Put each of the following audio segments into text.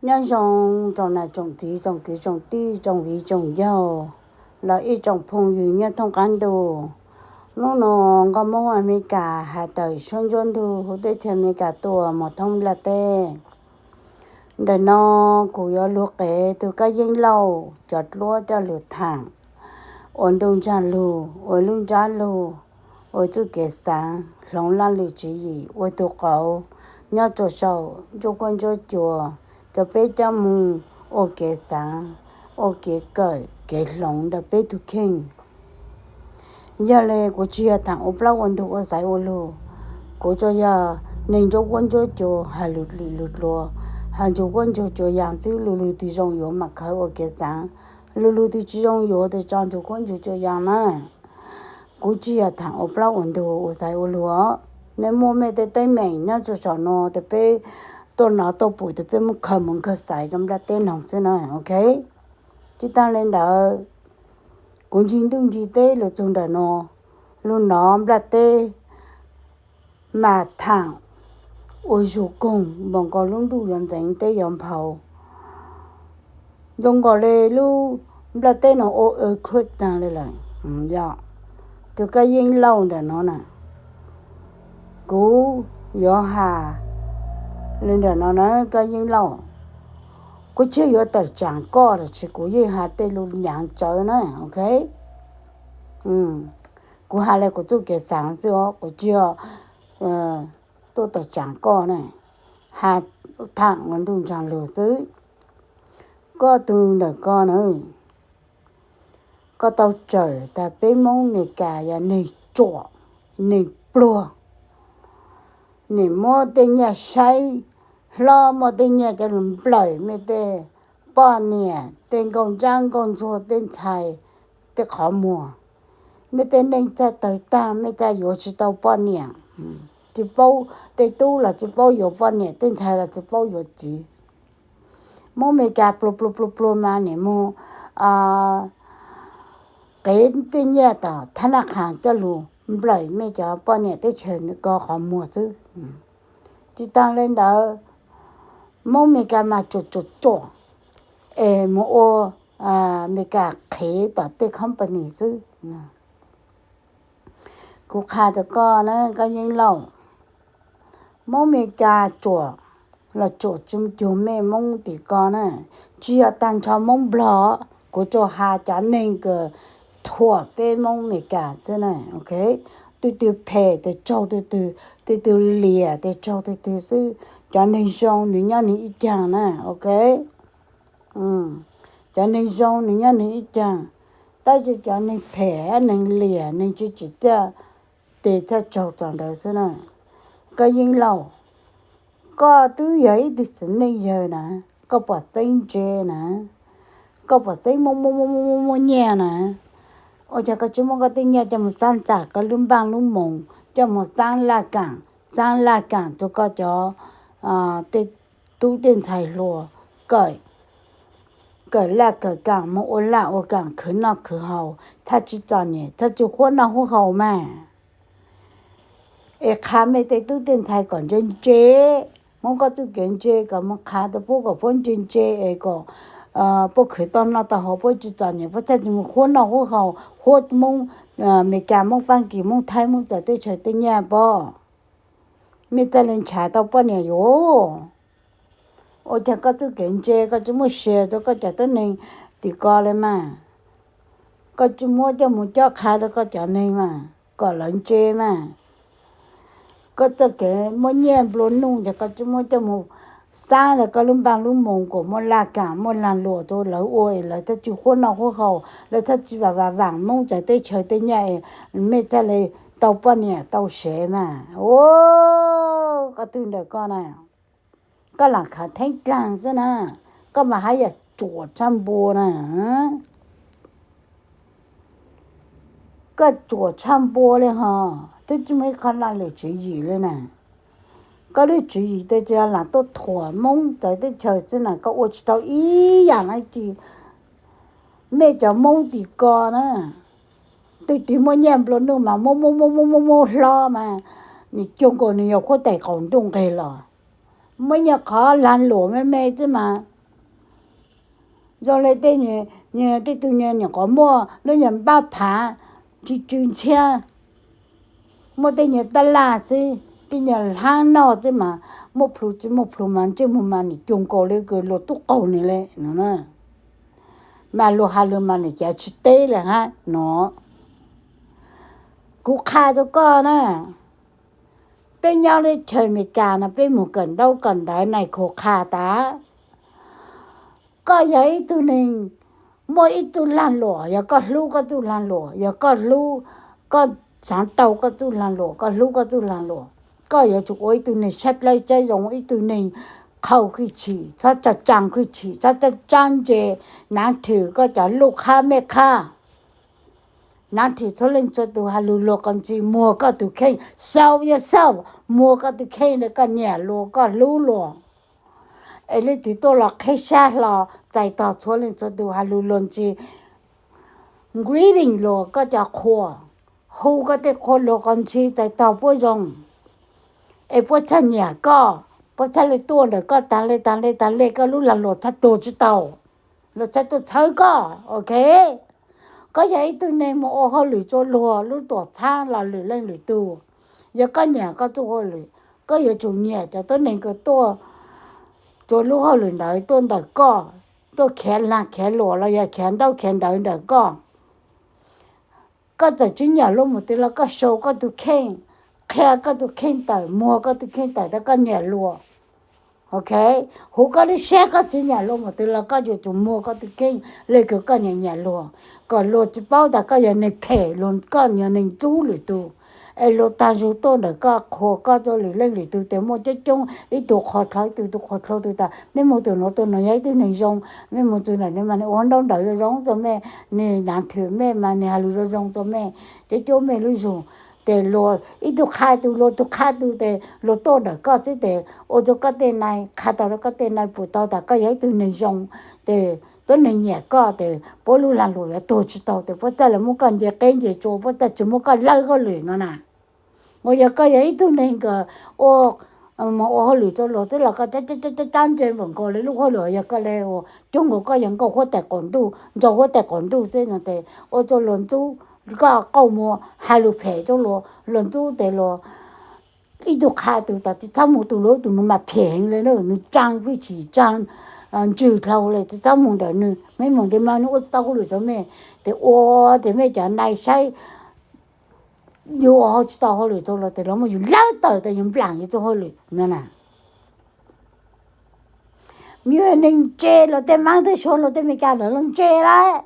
Nyob zoo tsoom nam tsoom txiv tsoom kwv tsoom tij tsoom viv tsoom ncaug los ib tsoom phooj ywg nyob thoob qab ntuj. Hnub no nkauj Hmoob Amelikas has tawm suab ntsuab ntug huv teb chaws Amelikas tuaj mus thoob Nplaj teb. Ntawm no kuv yuav lug qev tug Kab Yeeb Lauj cov duab coj lug thaam ua ntuj ntsag lug, ua lub ntsab lug, ua txuj kev xaav, hloov laj lwm tswv yim, ua tug qauv nyob tsua saum ntsuab kuab ntsuab cua, rua peb coj moog ua kev xaav, ua kev kawm kev hloov ntawm peb tug kheej. Yog le kuv tsi yog thaam ua plaub ua ntug ua xaiv ua lug. Kuv tsuas yog neeg ntsuab kuab ntsuab cua, has lug lim lug dlua, has ntsuab kuab ntsuab cua yaam xwb. Lug lug twg zoo yuav mam khawv ua kev xaav, lug lug twg tsi zoo yuav tes tso ntsuab kuab ntsuab cua yaam na. Kuv tsi yog thaam ua plaub ua ntug ua xaiv ua lug os. Nej muaj mej tej teeb meem nyob tsua saum no tes peb tuaj nov tuaj pum tes peb muab khaws moog khaws xaiv rua Nplaj teb noog xwb na, ok. Tsi taag le ntawd, kuv ncig ntuj ncig teb lug txug ntawm no, lug nov Nplaj teb mas thaam ua zug koog npaum nkaus lub ntuj yuav ntxeev teb yuav nphau. Zoo nkaus le lub Nplaj teb no ua earthquake taag le lawm. Yog, tug Kab Yeeb Lauj ntawm no na, kuv yuav has le ntawm no na Kab Yeeb Lauj, kuv tsi yuav tawm tsaam koj los sis kuv yeej has tej lug nyaav tsawv na, ok. Kuv has le kuv txuj kev xaav xwb os, kuv tsi yog tuaj tawm tsaam koj na, has thaam ua ntuj ntsag lug xwb. Koj tug ntawm ko na, koj tau tsawm tas peb Moob Amelikas yog neeg tsuam, neeg pluag, neeg muab tej nyaj saib hlob, muab tej nyaj coj lug nplawm mej tej poj niam, tej nkauj ntsab nkauj ntsuag, tej ntxhais, tej qhov muag. Mej tej neej txhaj tawg taag, mej txhaj yuav tsi tau poj niam, tsi paub, tej tub los tsi paub yuav poj niam, tej ntxhais los tsi paub yuav txiv. Moob Amelikas pluag pluag pluag pluag mas nim moog qev tej nyaj tom thab naj qhaas coj lug nplawm mej cov poj niam teb chaws ko qhov muag xwb. Tsi taag le ntawd, Moob Amelikas mas tsuam tsuam tsuam es moog ua Amelikas qhev tom tej company xwb. Kuv qha rua koj na Kab Yeeb Lauj, Moob Amelikas tsuam los tsuam tsi cuag mej Moob tim ko na, tsi yog taag nrho Moob Nplog, kuv tsuas has cov neeg kws thuam peb Moob Amelikas xwb na, ok. Tug twg phem tes tsaug tug twg, tug twg liam tes tsaug tug twg xwb. Cov neeg zoo nwg nyob nwg ib caag na, ok. Cov neeg zoo nwg nyob nwg ib caag, tab sis cov neeg phem, neeg liam, neeg tsi tsim txiaj tes txhaj tsaug tom ntawd xwb na. Kab Yeeb Lauj, koj twb yog ib tug txiv neej yawg na, koj pom txeeb ntse na, koj pom txeeb muaj muaj muaj muaj muaj nyiaj na, ua cas koj tsi muab koj tej nyiaj coj moog xaab txam koj lub npaaj lub moos, coj moog xaab laj kaam, xaab laj kaam rua koj cov tej tub tej ntxhais hluas kawm, kawm laj kawm kaam, moog ua laj ua kaam khwv noj khwv haus, txhaj tsi txom nyem, txhaj tsi huab noj huab haus mas. Es qha mej tej tub tej ntxhais kom ntse ntse, muab koj txuj kev ntse kom moog qha rua puab kom puab ntse ntse es kom puab khwv tau noj tau haus, puab tsi txom nyem, puab txhaj tsi moog huab noj huab haus, huab Moob Amelikas, Moob Faab Kis, Moob Thaib, Moob txawv teb chaws tej nyaj pob. Mej txhaj le nrhav tau poj niam yuav. Ua cas koj txuj kev ntse koj tsi muab share rua koj cov tuab neeg tim ko le mas? Koj tsi muab coj moog cob qha rua koj cov neeg mas kom lawv ntse mas? Koj txuj kev muab nyiaj nplua nuj ces koj tsi muab coj moog xaab le koj lub npaaj lub moos kom muaj laj kaam muaj laag luam rua lawv ua es lawv txhaj tsi huab noj huab haus, lawv txhaj tsi vaam vaam vaam Moob txawv teb chaws tej nyaj es mej txhaj le tau poj niam tau sev mas. Koj tug ntawm ko na, koj lam khav theeb dlaag xwb na, koj mas haj yam tsuam tshaj npua na. Koj tsuam tshaj npua le hos, twb tsi muaj ib qho laj lwm tswv yim le na. Koj lub tswv yim tes tsi lam tuaj thuam Moob txawv teb chaws xwb na, koj ua tsi tau ib yaam dlaab tsi. Mej cov Moob tim ko na, twg twg muaj nyiaj nplua nuj mas muab muab muab muab muab hlob mas, nwg cuag nkaus nwg yog huab tais qaum ntuj nqeg los. Muaj ib nyuag qhov laag luam me me xwb mas Zoo li tej, tej tug nyuag nyuam qhuav muaj lub nyuag npab phav tsw tsw ntxhiab, muaj tej nyuag tab laj xwb, tej nyuag hlab noj xwb mas muaj plhu tsis muaj plhu mas ntsej muag mas nim cuag nkaus li luag tub qaug nws li no. Mas luag has lus mas nim cav tsis teb li hab no. Kuv qha rua koj na, peb nyob lub chaw Amelikas no peb mus kawm ntaub kawm ntawv nais khu qha tas, koj yog ib tug neeg muaj ib tug lag luam, yog koj hlub koj tug lag luam, yog koj hlub, koj xaav tau koj tug lag luam, koj hlub koj tug lag luam, koj yuav tsum ua ib tug neeg sab dlawb sab zoo, ib tug neeg qhau hwj chim, txhob tsa tsaa hwj chim, txhob tsa tsaa ntse, naav thwm koj cov luj qhab mej qhab, naav thwm txhua leej txhua tug has lug luag qos ntxi, muag koj tug kheej, xaus yog xaus, muag koj tug kheej le koj nyiam luag koj hlub luag. Es leej twg tuaj los qheb sab hlo, txais tog txhua leej txhua tug has lug luag ntxi, greeting luag koj cov qhua, hu koj tej qhua luag qos ntxi txais tog puab zoo, es puab txhaj nyiam koj, puab txhaj le tuaj ntawm koj taag le taag le taag le, koj lub lag luam txhaj tuag tsis tau, luag txhaj tuaj txhawb koj, ok. Koj yog ib tug neeg mus ua hauj lwm rua luag lub tuam txhab los lwm leej lwm tug, yog koj nyiam koj tug hauj lwm, koj yuav tsum nyiam cov tuab neeg kws tuaj rua lub hauj lwm ntawd tuaj ntawm koj, tuaj khiav lag khiav luam los yog khiav ntaub khiav ntawv ntawm koj. Koj txawm tsis nyiam luag mus twg los koj sau koj tug kheej, qhia koj tug kheej tawm, muag koj tug kheej tawm tas koj nyiam luag. Ok, huv koj lub sab koj tsis nyiam luag mus twg los koj yuav tsum muag koj tug kheej le kws koj nyiam nyiam luag, kom luag tsis paub tas koj yog neeg phem, luag koj yog neeg ntxub lwm tug. Es luag taag zug tuaj ntawm koj qhuas koj rua lwm leej lwm tug tes muaj coob coob ib tug qhuas dlhau ib tug, tug qhuas dlhau tug tas mej mus tug nuav tug nuav yog ib tug neeg zoo, mej mus tug ntawm nwg mas nwg ua ntaub ntawv zoo zoo rua mej, nwg naav thwm mej mas nwg has lug zoo zoo rua mej, coob coob mej lub zug. Tes luag ib tug qha tug, luag tug qha tug tes luag tuaj ntawm koj xwb tes ua rua koj tej nai, qha tau rua koj tej nai pum tau tas koj yog ib tug neeg zoo, tes tuab neeg nyiam koj tes puab lub lag luam yuav tuag tsis tau, tes puab txhaj le muab koj nce qeb nce tsua, puab txhaj tsis muab koj lawb hauj lwm no na. Uas yog koj yog ib tug neeg kws ua, ua hauj lwm rua luag xwb los koj tsab tsab ntse npaum nkaus le lub hauj lwm, yog koj le ua cuag nkaus koj yog nkauj huab tais qaum ntuj, nraug huab tais qaum ntuj xwb no tes ua rua luag ntxub, koj qauj muag has lug phem rua luag, luag ntxub tes luag ib tug qha tug tas tsis txhob mus tug nuav, tug nuav mas phem heev le na, nwg tsaa hwj chim tsaa ntswg dlhau le, tsis txhob mus ntawm nwg, mej mus tes mas nwg ua tsis tau hauj lwm rua mej, tes ua tes mej cov nai saib yug ua tsis tau hauj lwm rua luag tes luag muab yug lawb tawm tas yug nplaam yug rua hauj lwm no na. Yog neeg ntse luag tej maab tej suav luag tej Amelikas ntawd luag ntse lawm.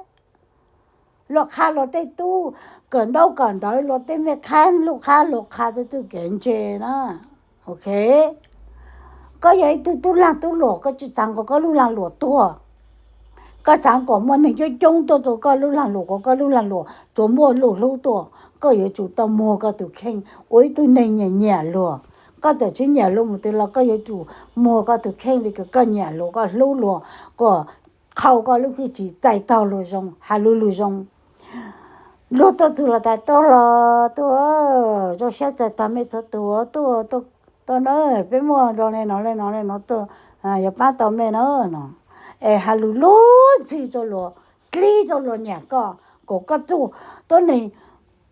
Luag qha luag tej tub kawm ntaub kawm ntawv, luag tej mej qhab luj qhab luag qha txhua txuj kev ntse na. Ok, koj yog ib tug tub lag tub luam koj tsis xaav kom koj lub lag luam tuag. Koj xaav kom muaj neeg coob coob tuaj rua koj lub lag luam, kom koj lub lag luam tsuas muaj luag hlub tuaj. Koj yuav tsum tau muag koj tug kheej ua ib tug neeg nyiam nyiam luag. Koj txawm tsis nyiam luag mus twg los koj yuav tsum muag koj tug kheej le kws koj nyiam luag koj hlub luag, kom qhau koj lub hwj chim txais tog luag zoo, has lug lug zoo. Luag tuaj txug los tas tuaj los tuaj, zoo siab txais tog mej txhua tug, tuaj, tuaj na, peb muaj zoo le no le no le no tuaj, yuav paab tau mej na no. Es has lug lub ntxhi rua luag, dlib rua luag nyiam koj, kom koj txuj tuab neeg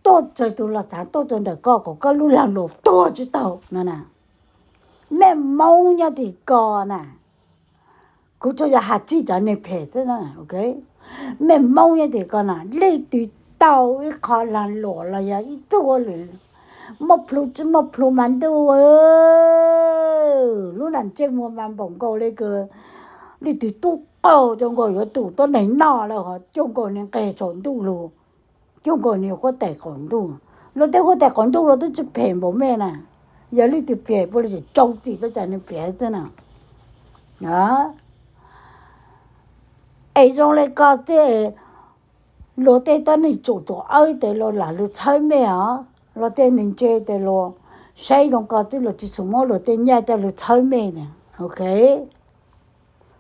tuaj tsawg tug los xaav tuaj rua ntawm koj kom koj lub lag luam tuag tsis tau no na. Mej Moob nyob tim ko na, kuv tsuas yog has txij cov neeg phem xwb na, ok. Mej Moob nyob tim ko na, leej twg tau ib qho lag luam los yog ib tug hauj lwm, muaj plhu tsis muaj plhu mas ntuj, lub ntsej muag mas npaum nkaus le kws leej twg tub qaug cuag nkaus yuav tum tuab neeg noj lawm, cuag nkaus nwg nqeg saum ntuj lug, cuag nkaus nwg huab tais qaum ntuj. Luag tej huab tais qaum ntuj luag twb tsis phem npaum mej na, yog leej twg phem puav leej tseem rau txim tuaj tsam nwg phem xwb na. Es zoo le ko tej, luag tej tuab neeg tsum tsum awb tes luag lam lug txhawb mej os, luag tej neeg ntse tes luag saib zoo ko xwb luag tsis xum muab luag tej nyaj coj lug txhawb mej na, ok.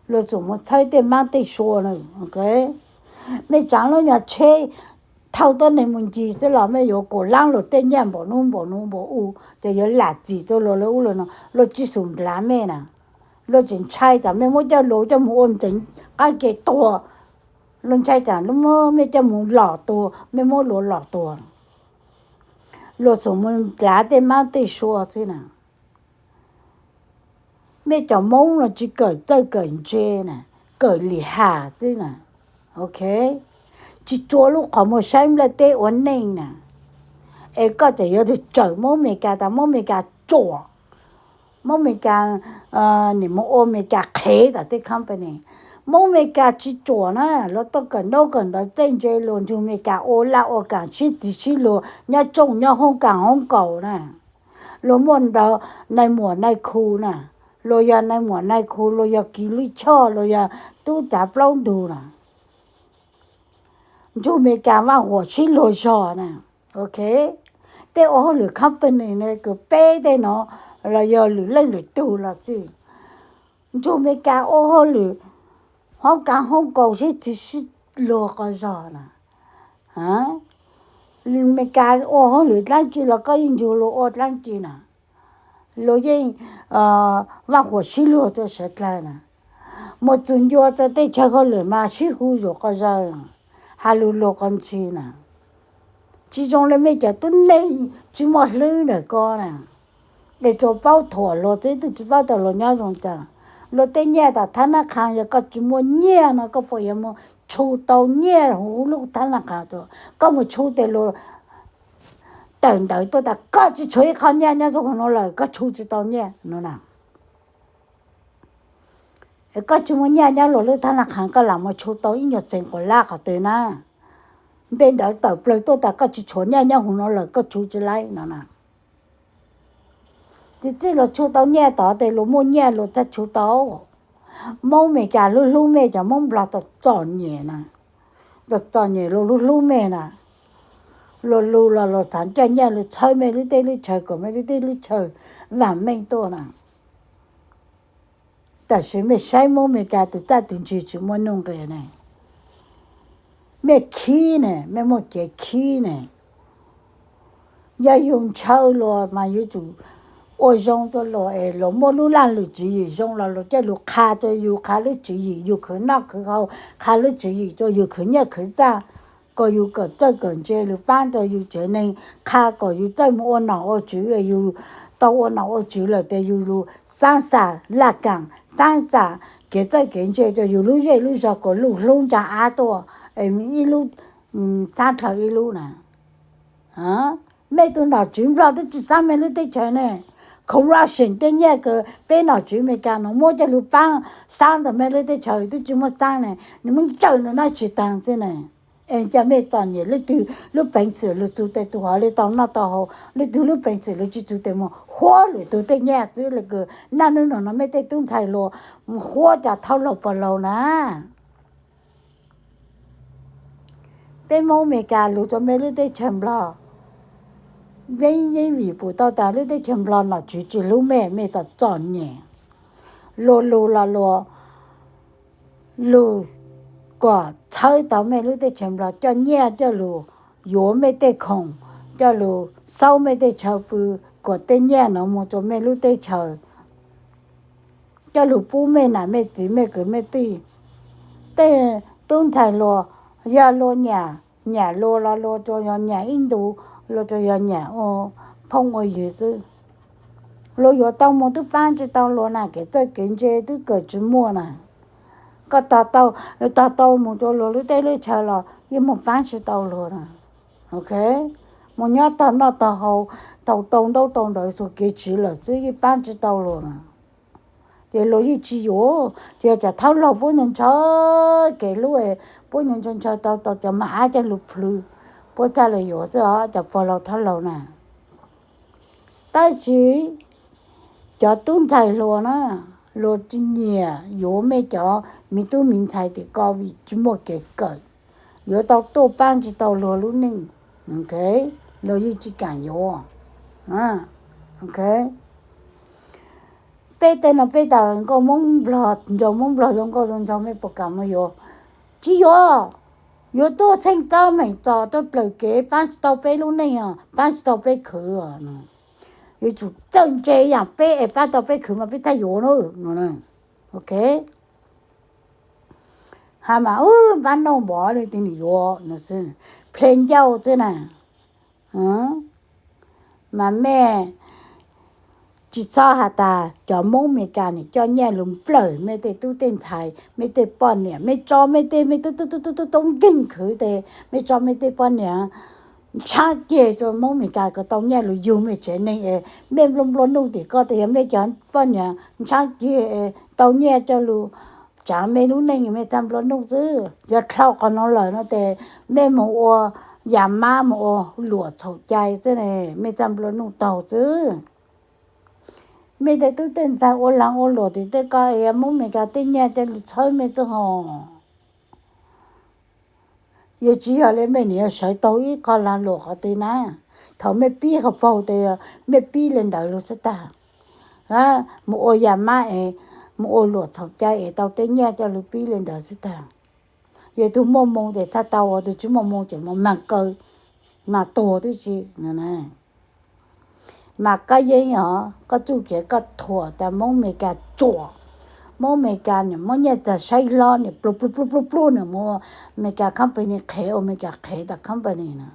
Luag xum muab txhawb tej maab tej sua na, ok. Mej tsaav lub nyuag tsheb thauj tuab neeg mus ncig xwb los mej yuav kuas laab luag tej nyaj npaum nub npaum nub npaum u, ces yuav lam txim rua luag le ub le no, luag tsis xum ndlav mej na. Luag tseem ntshai tas mej muab coj luag coj mus ua ntxeev qaab ke tuag, Luag ntshai tsam luag muab mej coj mus lom tua, mej muab luag lom tua, luag xum mus dlav tej mab tej sua xwb na. Mej cov Moob no tsis kawm txawj kawm ntse na, kawm lim has xwb na. Ok, tsis tshua lub qhov muag saib nplaj teb ua neej na. Es koj tseem yuav tsawm Moob Amelikas tas Moob Amelikas tsuam, Moob Amelikas nim mus ua Amelikas qhev tas tej company. Moob Amelikas tsis tsuam na, luag tuaj kawm ntaub kawm ntawv txawj ntse, luag nrug Amelikas ua laj ua kaam sib txig sib luag nyob tsooj nyob hoob kaam hoob kaus na. Luag muaj nai muam nai khu na, luag yog nai muam nai khu, luag yog kis lij choj, luag yog tub txav plaub ntug na. Nrug Amelikas vaj huam sib luag zog na. Ok, tej ua hauj lwm company no kws peb tej no los yog lwm leej lwm tug los xij, nrug Amelikas ua hauj lwm hoob kav hoob kaus sib txig sib luag quas zog na. Amelikas ua hauj lwm dlaab tsi los koj yeej nrug luag ua dlaab tsi na. Luag yeej vaj huam sib luag rua sawv dlawg na. Mus txug ncua rua tej chaw hauj lwm mas sib hu zug quas zog, has lug luag quas ntxhi na. Tsis zoo le mej cov tub neeg tsis muaj hlwb ntawm ko na. Es tsuas paub thuam luag xwb, twb tsis paub tas luag nyob zoo cas. Luag tej nyiaj tom thab nab qha, yog koj tsis muaj nyiaj no koj puas yuav mus tshu tau nyiaj huv lub thab nab qha tuaj? Koj mus tshu tes luag tawm ntawv tuaj tas koj tsis tshuav ib qho nyiaj nyob rua huv nuav lawm, koj tshu tsis tau nyiaj no na. Koj tsis muaj nyiaj nyob luag lub thab nab qha, koj lam mus tshu tau ib nyuag xees quas lab qhov twg na? Npe ntawv tawm plawg tuaj tas koj tsis tshuav nyiaj nyob huv nuav lawm, koj tshu tsis laib no na. Tes txij luag tshu tau nyiaj tod tes luag muaj nyiaj luag thiaj tshu tau. Moob Amelikas lub hlub mej cov Moob Nplog txom txom nyem na, txom txom nyem luag lub hlub mej na. Luag lug los luag xaav coj nyiaj lug txhawb mej lub teb lub chaw kom mej lub teb lub chaw vaam meej tuaj na. Tam sis mej saib Moob Amelikas tus txaj tus ntse tsis muaj nuj nqis ne. Mej khib ne, mej muaj kev khib ne. Yog yug ntshaw luag mas yuav tsum ua zoo rua luag es luag muaj lub laj lub tswv yim zoo los luag coj lug qha rua yug, qha lub tswv yim yug khwv noj khwv haus, qha lub tswv yim rua yug khwv nyiaj khwv txaj, kom yug kawm txawj kawm ntse, lug paab rua yug tsev neeg, qha kom yug txawj mus ua nom ua tswv, yug tau ua nom ua tswv lawm tes yug lug xaab xam laj kaam, xaab xam kev txawj kev ntse rua yug lub zej lub zog kom luj hlub ntsa ab tuaj, es ib lub xaab dlhau ib lub na. Mej tug nom tswv Nplog twb tsis xaab mej lub teb chaws ne. Corruption tej nyiaj kws peb nom tswv Amelikas nuav muab coj lug paab xaab ntawm mej lub teb chaws twb tsis muab xaab ne, nwg muab ntsawm nwg nab tsis taag xwb ne. Es ca mej txom nyem, leej twg lub peev xwm lug txug tes tug hov le tau noj tau haus, leej twg lub peev xwm lug tsis txug tes moog huab lwm tug tej nyiaj xwb le kws naj nub nuav no mej tej tub ntxhais hluas huab cas thaub laug pog laug na. Peb Moob Amelikas lug rua mej lub teb chaws Nplog, yeej yeej vim pum tau tas lub teb chaws Nplog nom tswv tsis hlub mej, mej txom txom nyem. Luag lug los luag lug kom txhawb tau mej lub teb chaws Nplog, coj nyiaj coj lug yuav mej tej khoom, coj lug xaub mej tej chaw pw, kom tej nyiaj nuav moog rua mej lub teb chaws, coj lug pub mej nam mej txiv mej kwv mej tij. Tej tub ntxhais hluas yog luag nyam, nyam luag los luag tsuas yog nyam ib ntus, luag tsuas yog nyam ua phooj ua ywg xwb. Luag yuav tau moog twb paab tsis tau luag na, kev txawj kev ntse twb kawm tsis muaj na. Koj tog tau, tog tau moog rua luag lub teb lub chaw los yeej moog paab tsis tau luag na. Ok, moog nyob tog noj tog haus, tau tau ntaub tau ntawv txug kev tsiv lawm xwb yeej paab tsis tau luag na. Ces luag yeej tsis yuav, tsuas yog cov thaub laug puab ntshaw ntshaw kev hlub, puab ntshaw ntshaw tau tau cov maj ab coj lug plhws, puab txhaj le yuav xwb os cov pog laug thaub laug na. Tab sis cov tub ntxhais hluas na, luag tsis nyiam yuav mej cov miv tub miv ntxhais tim ko vim tsis muaj kev kawm, yuav tau tuaj paab tsis tau luag lub neej. Ok, luag yeej tsis kaam yuav. Ok, peb tej no peb tas nkauj Moob Nplog, nraug Moob Nplog zoo nkauj zoo nraug, mej puas kaam moog yuav? Tsis yuav. Yuav tuaj txheej kab meem txom tuaj dlawm kev, paab tsis tau peb lub neej os, paab tsis tau peb khwv os. Yuav tsum txawj ntse yaam peb es paab tau peb khwv mas peb txhaj yuav na. Ok, Has mas, Pab noj npov li ti nws yuav no xwb, ple ncauj xwb na. Mas mej tsis txhob has tas cov Hmoob Amelikas nws coj nyiaj lug nplawm mej tej tub tej ntxhais, mej tej poj niam, mej tso mej tej, mej tub tub tub tub tub nkeeg khwv tes, mej tso mej tej poj niam ntshaab ceg rua Hmoob Amelikas kom tau nyiaj lug yug mej tsev neeg es mej nplua nplua nuj tim ko tes yog mej cov poj niam ntshaab ceg tau nyiaj coj lug tsaav mej lub neej mej txhaj nplua nuj xwb. Yog dlhau qhov nuav lawm no tes mej moog ua yam mab moog ua luam txhaum cai xwb ne, mej txhaj nplua nuj taug xwb. Mej tej tub tej ntxhais ua laag ua luam tim tej ko es Hmoob Amelikas tej nyiaj coj lug txhawb mej xwb hos. Yog tsis yog le mej nws yuav sawv taug ib qho laag luam qhov twg na. Thaum mej pib qhov paug tes mej pib le ntawd lug xwb tag. Moog ua yam mab es, moog ua luam txhaum cai es tau tej nyiaj coj lug pib le ntawd xwb tag. Yog tug muaj moo tes txhaj tau, tus tsis muaj moo ces moog mag kaw, mag tuag tib si. Mas koj yeej os, koj txuj kev koj thuam tas Hmoob Amelikas tsuam, Hmoob Amelikas nws muab nyiaj txag saib hlob nws pluag pluag pluag pluag pluag nws mus ua Amelikas company qhev, ua Amelikas qhev tas company na.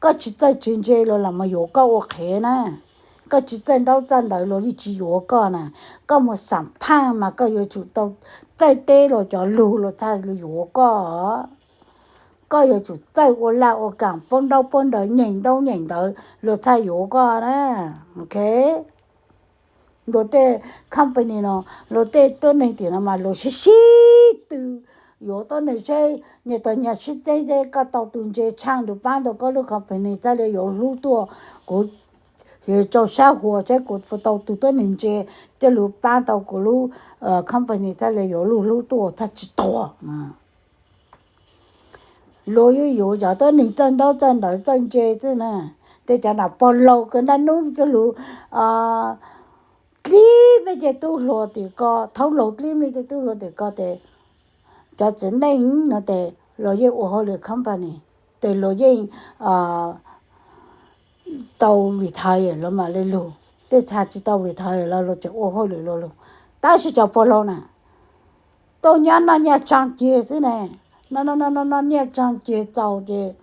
Koj tsis txawj tsis ntse los los mas yuav koj ua qhev na. Koj tsis txawj ntaub txawj ntawv los yeej tsis yuav koj na. Koj mus xam phaj mas koj yuav tsum tau txawj teb los cov lug los txhaj yuav koj. Koj yuav tsum txawj ua laj ua kaam paub ntaub paub ntawv nyeem ntaub nyeem ntawv los txhaj yuav koj na. Ok. Luag tej company no, luag tej tuab neeg tim no mas luag sib sib tw yuav tuab neeg seb nyias tau nyias sib teb seb koj tau tus ntse tshaaj lug paab tau koj lub company txhaj le yuav hlub tuaj. Kuv rau sab huas seb kuv puas tau tus tuab neeg ntse coj lug paab tau kuv lub company txhaj le yuav lug hlub tuaj txhaj tsis tuag. Luag yuav yuav cov tuab neeg txawj ntaub txawj ntawv txawj ntse xwb na. Tej cov nam pog laug kws naj nub coj lug dlib mej tej tub hluas tim ko, thaub laug dlib mej tej tub hluas tim ko tes cov txiv neej no tes luag yeej ua hauj lwm company, tes luag yeej tau retire los mam le lug. Tej txha tsis tau retire los luag tseem ua hauj lwm luag lug. Tab sis cov pog laug na, tuaj nyob noj nyiaj tsaa ceg xwb ne. Noj noj noj noj nyiaj tsaa ceg txaus ces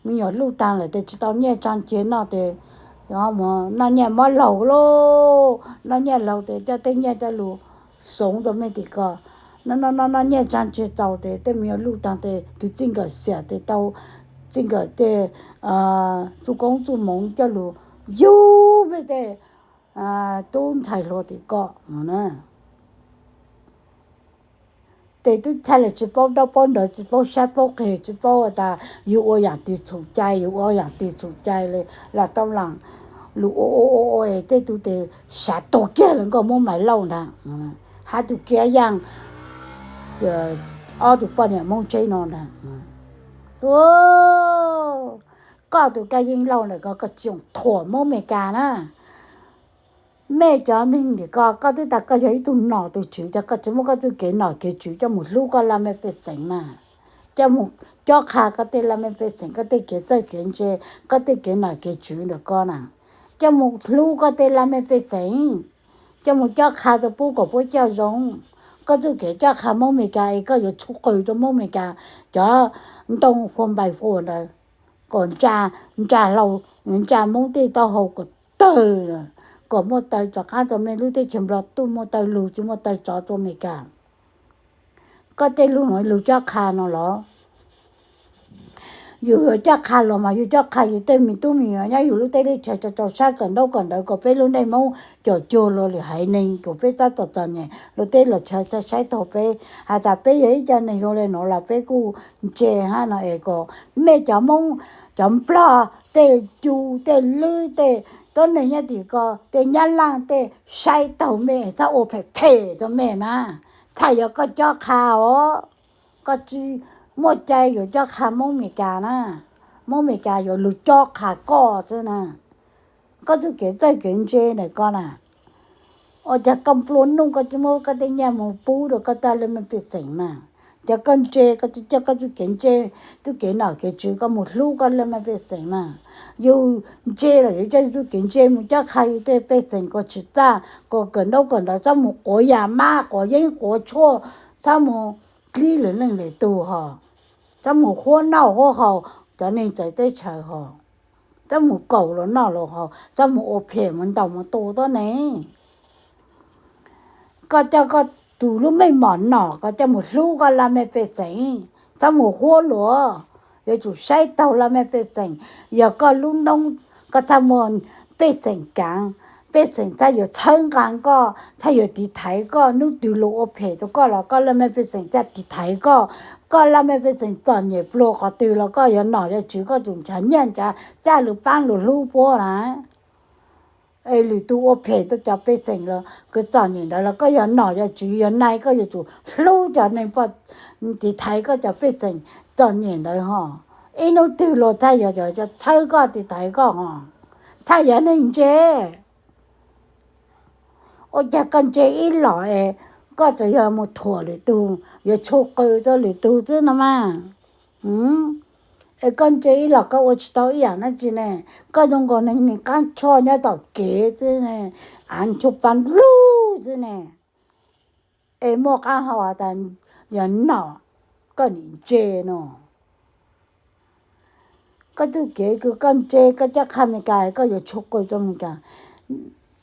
me nyuam luj taag lawm tes tsis tau nyiaj tsaa ceg noj tes noj nyiaj mob laug lauj, noj nyiaj laug tes coj tej nyiaj coj lug xoov rua mej tim ko. Noj noj noj noj nyiaj tsaa ceg txaus tes tej me nyuam luj taag tes tug txij nkawm xiam tes tau txij nkawm tej txuj koob txuj moov coj lug yug mej tej tub ntxhais hluas tim ko na. Tes tub txhaj le tsis paub ntaub paub ntawv tsis paub sab paub qig tsis paub tas yug ua yaam twg txhum cai yug ua yaam twg txhum cai le lam tau lam lug ua ua ua ua es tej tug tes sav tuag kiag lawm nkaus Moob Maiv Lauj ntag. Hab tug Kiab Yaaj, ob tug poj niam Moob Tsheb no ntag. Koj tus Kab Yeej Lauj ntawm ko koj tsis txhob thuam Moob Amelikas na. Mej cov neeg tim ko, koj twb tas koj yog ib tug nom tug tswv, cas koj tsis muab koj txuj kev nom kev tswv coj mus hlub koj laj mej pej xeem mas, coj mus cob qha koj tej laj mej pej xeem, koj tej kev txawj kev ntse, koj tej kev nom kev tswv ntawm ko na, coj mus hlub koj tej laj mej pej xeem, coj mus cob qha rua puab kom puab coj zoo. Koj txuj kev cob qha Moob Amelikas es koj yuav tshum qws rua Moob Amelikas cov ntoo fua npais fua ntawd, kom ntsa hlau, ntsa Moob tej taub hau kom tawg, kom muaj taw rov qaab rua mej lub teb chaws Nplog tuaj muaj taw lug tsis muaj taw tsov rua Amelikas. Koj tej lug nuav lug cob qha no los? Yug yuav cob qha los mas yug cob qha yug tej me tub me nyuam nyob yug lub teb lub chaw rau rau sab kawm ntaub kawm ntawv kom peb lub neej Moob caum cuag luag lwm haiv neeg kom peb txhob txom txom nyem, luag tej luag chaw txhob saib taug peb. Has tas peb yog ib co neeg zoo le nuav los peb kuj ntse hab no es kom mej cov Moob, cov Nplog, tej Cu, tej Lwb, tej tuab neeg nyob tim ko, tej Nyab Laaj tej saib taug mej txhob ua phem phem rua mej mas. Txhaj yog koj cob qha os, koj tsis muaj cai yuav cob qha Moob Amelikas na. Moob Amelikas yuav lug cob qha koj xwb na. Koj txuj kev txawj kev ntse ntawm ko na, ua cas koj nplua nuj koj tsis muab koj tej nyiaj mus pub rua koj tej laj mej pej xeem mas? Cas koj ntse koj tsis coj koj txuj kev ntse, txuj kev nom kev tswv koj mus hlub koj laj mej pej xeem mas? Yug ntse los yuav coj yug txuj kev ntse mus cob qha yug tej pej xeem kom tsim txaj, kom kawm ntaub kawm ntawv, txhob mus quav yam mab quav yeeb quav tshuaj, txhob mus dlib lwm leej lwm tug hos, txhob mus huab noj huab haus cov neeg txawv teb chaws hos, txhob mus kaum los noj los haus, txhob mus ua phem mus ntaus mus tua tuab ne. Koj coj koj tus lub meej mom nom koj coj mus hlub koj laj mej pej xeem, txhob mus huab luas. Yuav tsum saib taug laj mej pej xeem. Yog koj lub noob koj txhaj muaj pej xeem kaav, pej xeem txhaj yuav txhawb nqaa koj, txhaj yuav tiv thaiv koj. Hnub twg luas ua phem rau koj los koj laj mej pej xeem txhaj tiv thaiv koj. Koj laj mej pej xeem txom nyem pluag qhov twg los koj yuav nom yuav tswv koj tsum nrhav nyiaj nrhav txaj lug paab lug hlub puab na. Es lwm tug ua phem rau cov pej xeem los kws txom nyem ntawd los koj yog nom yog tswv yog nai koj yuav tsum hlub cov neeg tiv thaiv koj cov pej xeem txom nyem ntawd hos. Ib hnub twg luas txhaj yuav txhawb koj tiv thaiv koj hos, txhaj yog neeg ntse. Ua caag koj ntse ib los es koj tsuas yog mus thuam lwm tug, yuav tshua qw rau lwm tug xwb no mas. Es koj ntse ib los koj ua tsis tau ib yaam dlaab tsi ne, koj zoo nkaus neeg qaab tshuaj nyob tom kev xwb ne, av nchuav paa lug xwb ne. Es muaj qaab hau has tas yog nom koj nim ntse no. Koj txuj kev kws koj ntse koj coj qha Amelikas koj yuav tshua qw rau Amelikas.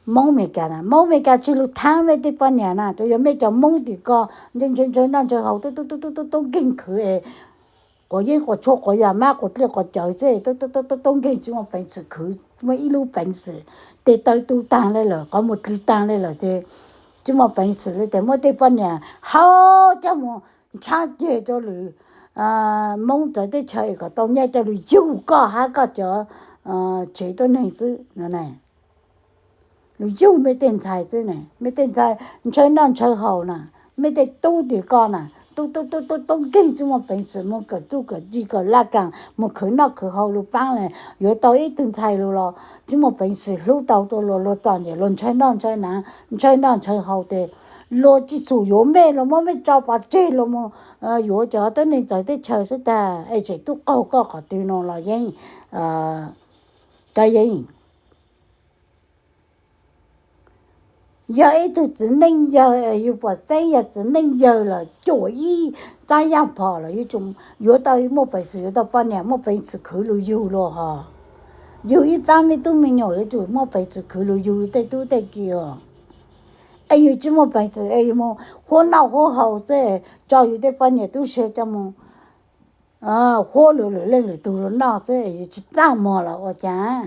Moob Amelikas na, Moob Amelikas tsi lug thaab mej tej poj niam na, tsuas yog mej cov Moob tim ko ntshaw ntshaw noj ntshaw haus tub tub tub tub nkeeg khwv es quav yeeb quav tshuaj quav yam mab quav dlej quav cawv xwb, tub tub tub nkeeg tsi muaj peev xwm khwv, muaj ib lub peev xwm, tes taw tu taag le lawm, qhov muag dlig taag le lawm tes tsi muaj peev xwm le tes muab tej poj niam hau coj mus ntshab ceg rau lwm Moob txawv teb chaws es kom tau nyiaj coj lug yug koj hab koj cov tsev tuab neeg xwb no. Lug yug mej tej ntxhais xwb ne, mej tej ntxhais ntshaw noj ntshaw haus na, mej tej tub tim ko na, tub tub tub tub nkeeg tsi muaj peev xwm mus kawm txuj kawm ci kawm laj kaam mus khwv noj khwv haus lug paab le, yuav tau ib tug ntxhais lug los tsi muaj peev xwm hlub tau rau luas, luas txom nyem luas ntshaw noj ntshaw na, ntshaw noj ntshaw haus tes luas tsi xum yuav mej, luas muab mej tso pov tseg luas mus yuav cov tuab neeg txawv teb chaws xwb tag es tseem tub qaug koj qhov twg no los yeej, koj yeej yog ib tug txiv neej yawg es yug puas txeeb yog txiv neej yawg lawm cuam ib tsaab yaaj phom los yuav tsum yuav tau muaj peev xwm yuav tau poj niam muaj peev xwm khwv lug yug luas hos. Yug ib paab mej tub me nyuam yuav tsum muaj peev xwm khwv lug yug tej tub tej ki os. Es yug tsi muaj peev xwm es yug mus huab noj huab haus xwb, tso yug tej poj niam tub se coj mus huab lwm lwm leej lwm tug lug noj xwb es yug tsi txaj muag los ua caag?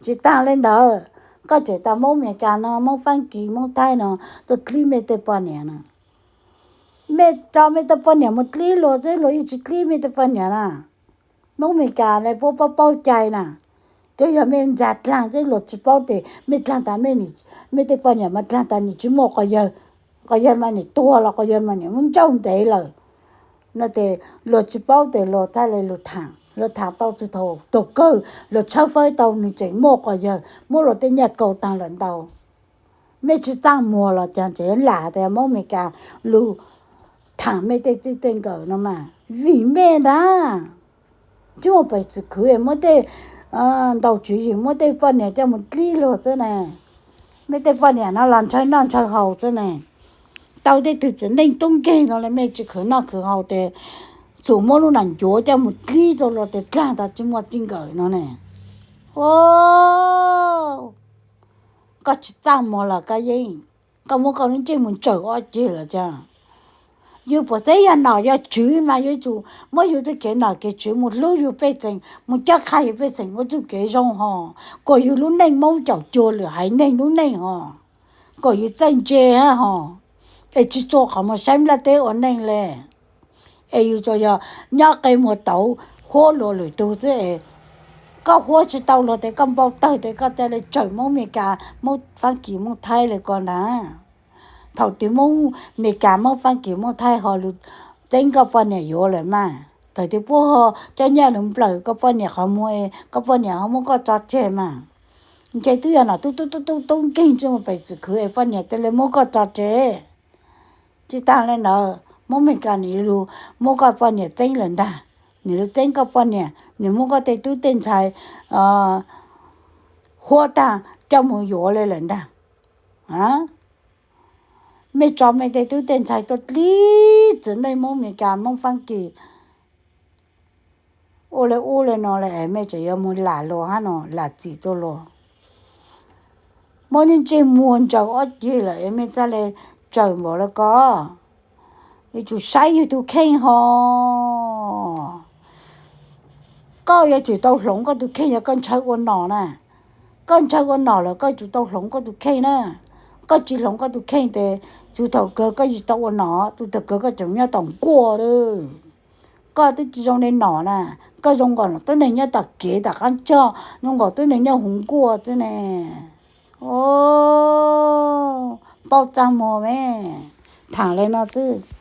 Tsi taag le ntawd, koj tseem tas Moob Amelikas no, Moob Faab Kis, Moob Thaib no tuaj dlib mej tej poj niam na. Mej tso mej tej poj niam mus dlib luas xwb, luas yeej tsi dlib mej tej poj niam na. Moob Amelikas le puab paub paub cai na, twb yog mej ntxag dlaag xwb, luas tsi paub tes mej dlaag tas mej tej poj niam mas dlaag tas nim tsi muaj quas yawg, quas yawg mas nim tuag los quas yawg mas nim muab ntsauj ntev lawm no tes luas tsi paub tes luas txhaj le lug thaam, luas thaam tau txug thaum tug kawg luas tshawb fawb tau nwg tseem muaj quas yawg muab luas tej nyiaj kaus taag lawm ntau. Mej tsi txaj muag los caag tseem lam tas Moob Amelikas lug thaam mej tej txij tej nkawm no mas vim mej ntag. Tsi muaj peev xwm khwv es muab tej ntaus tswv yim muab tej poj niam coj mus dlib luas xwb ne. Mej tej poj niam no los ntshaw noj ntshaw haus xwb ne. Tau tej tug txiv neej tub nkeeg no le mej tsi khwv noj khwv haus tes xum muab lub nam ncuav coj mus dlib rau luas tes dlaag tas tsi muaj txij nkawm no ne. Koj tsi txaj muag los koj yeej, koj muab koj lub ntsej muag ntsaws ob ceg los caag? Yug puas xeeb yog nom yog tswv mas yuav tsum muab yug txuj kev nom kev tswv mus hlub yug pej xeem, mus cob qha yug pej xeem ua txuj kev zoo hos, kuas yug lub neej Moob caum cuag lwm haiv neeg lub neej hos, kom yug txawj ntse hos, es tsi txua qhov muag saib nplaj teb ua neej le. Es yug tsuas yog nyob qe muag tauv huab luas lwm tug xwb es koj huab tsi tau luas tes koj npau tawg tes koj ca le tsawm Moob Amelikas, Moob Faab Kis, Moob Thaib le ko ntag. Thaum twg Moob Amelikas, Moob Faab Kis, Moob Thaib ho lug txeeb koj poj niam yuav lawm mas, thaum twg puab ho coj nyiaj lug nplawm koj poj niam qhov muag, koj poj niam ho muab koj tso tseg mas. Ntshe twb yog nom tub tub tub tub nkeeg tsi muaj peev xwm khwv es poj niam ca le muab koj tso tseg. Tsi taag le ntawd, Moob Amelikas nim lug muab koj poj niam txeeb lawm ntag, nim lug txeeb koj poj niam, nim muab koj tej tub tej ntxhais huab taag coj mus yuav le lawm ntag. Mej tso mej tej tub tej ntxhais tuaj dlib txiv neej Moob Meskas Moob Faab Kis ua le ub le no le es mej tseem yuav moog lam luas hab no, lam txim rua luas. Muab ntsej muag ntsaws ob ceg lawm es mej txhaj le tsaws npaum le ko. Yuav tsum saib yug tug kheej ho. Koj yuav tsum tau hloov koj tug kheej yog koj ntshaw ua nom na. Koj ntshaw ua nom lawm koj yuav tsum tau hloov koj tug kheej na. Koj tsi hloov koj tug kheej tes txug thaum kawg koj tsi tau ua nom, txug thaum kawg koj tseem nyob tom nkuaj lawm. Koj twb tsi zoo le nom na, koj zoo nkaus tib neeg nyob tom kev tom qaab tog, zoo nkaus tib neeg nyob huv nkuaj xwb ne. Paub txaj muag me, thaam le no xwb.